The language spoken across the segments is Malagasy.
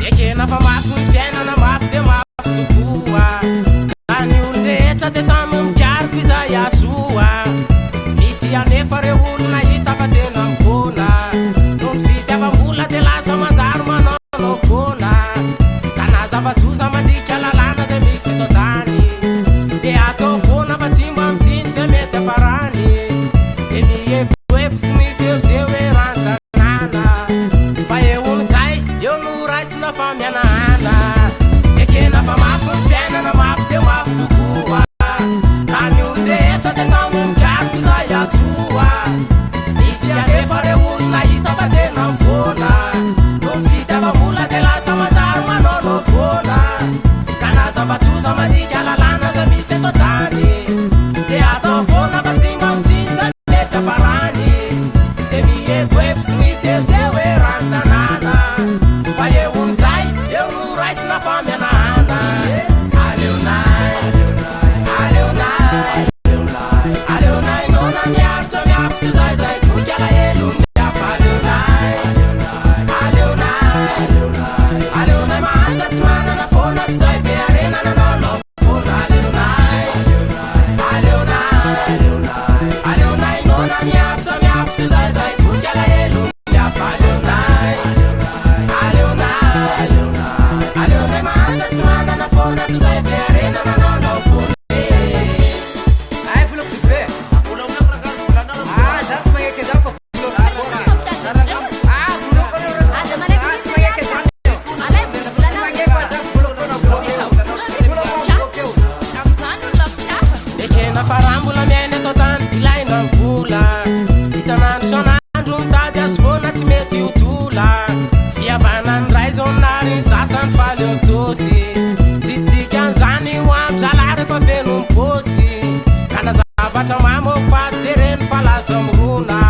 Ekena fa mafy ny fiainana, mafy dia mafy tokoa. Ka ny olon-drehetra dia samy mikaroka izay hahasoa. Misy anefa ireo olona hita fa tena mivoana. Noho ny fitiavam-bola dia lasa manjary manaonao foana. Ka na zava-doza mandika lalàna izay misy eto an-tany, dia atao foana fa tsy mba mitsinjo izay mety hafarany. Dia mieboebo sy misehoseho eran-tanàna. Fa eo amin'izay, eo no raisina fa mihanahana. Ekena fa mafy ny fiainana, mafy dia mafy tokoa. Ka ny olon-drehetra dia samy mikaroka izay hahasoa. Misy anefa ireo olona hita fa tena mivoana. Noho ny fitiavam-bola dia lasa manjary manaonao foana. Ka na zava-doza mandika lalàna aza misy eto an-tany, dia atao foana fa tsy mba mitsinjo izay mety hafarany. Dia mieboebo sy misehoseho eran'ny tanàna. Fa eo amin'izay, eo no raisina fa mihanahana. Aleonay, aleonay, aleonay noana miaritra miafy toy izay izay voky alahelo ny hafa. Aleonay, aleonay, aleonay mahantra tsy manana foana toy izay be harena nanaonao foana. Aleonay, aleonay, aleonay noana miaritra miafy toy izay izay voky alahelo ny hafa. Aleonay, aleonay, aleonay mahantra tsy manana foana toy izay be harena nanaonao foana. Ay, vola be. Ah, za tsy magneky an'izany fa vola. Ah, vola. Aza manaiky Ah, mihitsy tsy magneky an'izany. Alaivo Tsy volana. magneky fa za vola vola vola. Vola vola eo. Amin'izany olona mpikafa. Ekena fa raha mbola miaina eto an-tany ilaina ny vola. Isan'andro isan'andro mitady azy foana tsy mety ho tola. Fihavanan'ny ray zao nary ny sasany faly eo sôsy. Tsisy dikan'izany ho amin-drahalahy rehefa feno ny paosy. Ka na zavatra mamy ho faty dia reny fa lasa mirona.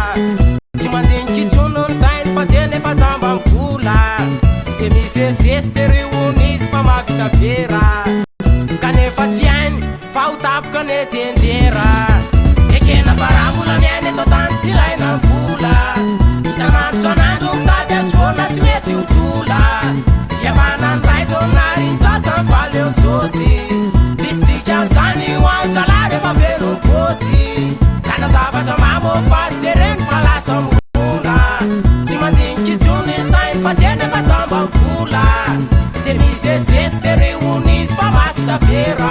Tsy mandinika intsony ny sainy fa tena efa jamba ny vola. Dia misesisesy tery hono izy fa mahavita vera. Kanefa tsy hainy fa ho tampoka ny tenjera. Ekena fa raha mbola miaina eto an-tany ilaina ny vola. Isan'andro isan'andro mitady azy foana tsy mety ho tola. Fihavanan'ny ray zao nary ny sasany fa leo sôsy. Tsisy dikan'izany ho an-drahalahy rehefa feno ny paosy. Ka na zavatra mamy ho faty dia reny fa lasa mirona. Tsy mandinika intsony ny sainy fa tena efa jamba ny vola. Dia misesisesy tery hono izy fa mahavita vera.